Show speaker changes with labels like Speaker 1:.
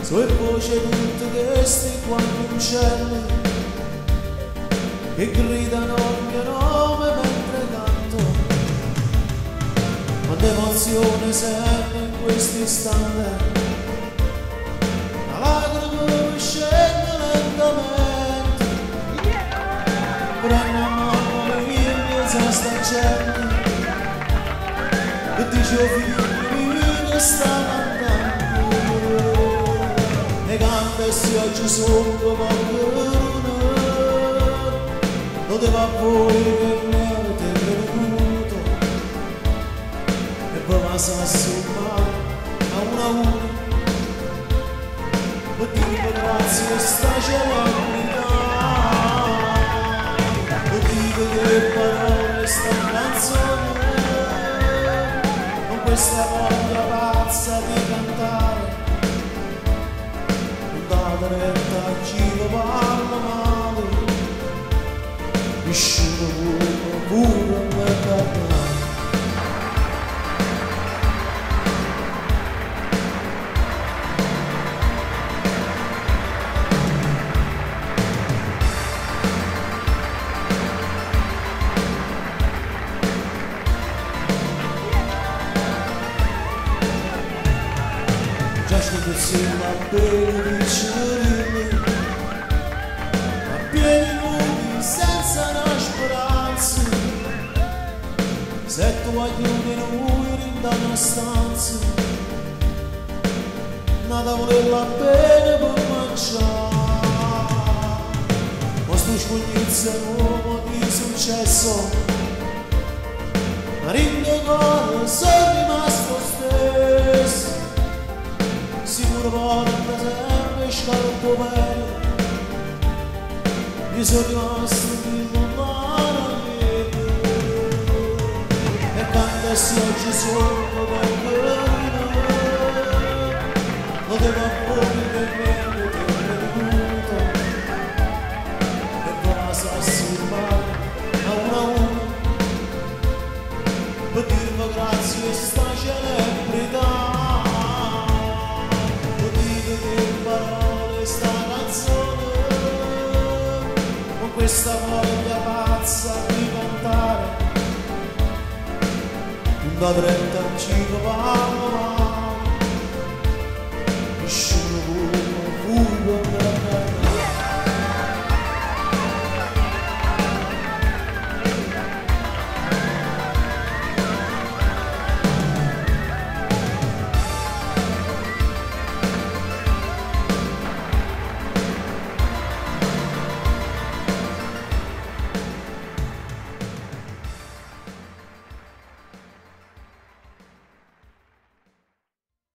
Speaker 1: So' 'e vvoce 'e tutte chesti guagliuncelle che gridano il mio nome mentre canto. Quanta emozione sento in questo istante, 'na lacrima me scende lentamente. Prendo 'a mamma mia 'mmiezz' a 'sta gente e dice: 'O figlio mio sta cantando. E canta e si oggi sono qualcuno, lo devo a voi che mi avete creduto. E poi va a sommare a uno a uno per dirvi grazie sta celebrità. Per dire che parole sta canzone, con questa voglia pazza di cantare. Non date retta a chi vi parla male, nessuno pure me parlare. Già scopezzella bene piccerina, a piedi nudi senza una speranza. Se tu aiuti noi in una stanza, una tavolella bene per mangiare. Ma sto scugnizzo è un uomo di successo, ma dint' core sono rimasto stesso. Sicuro porta sempre scarpo bello, io sono rimasto più lontano. E canta se oggi sono qualcuno, lo devo a voi che mi avete creduto. E va a sommare a uno a uno per dirvi grazie sta celebrità. Per dire che parole sta canzone, con questa voglia pazza di cantare. Non date retta a chi vi parla male, nessuno come voi può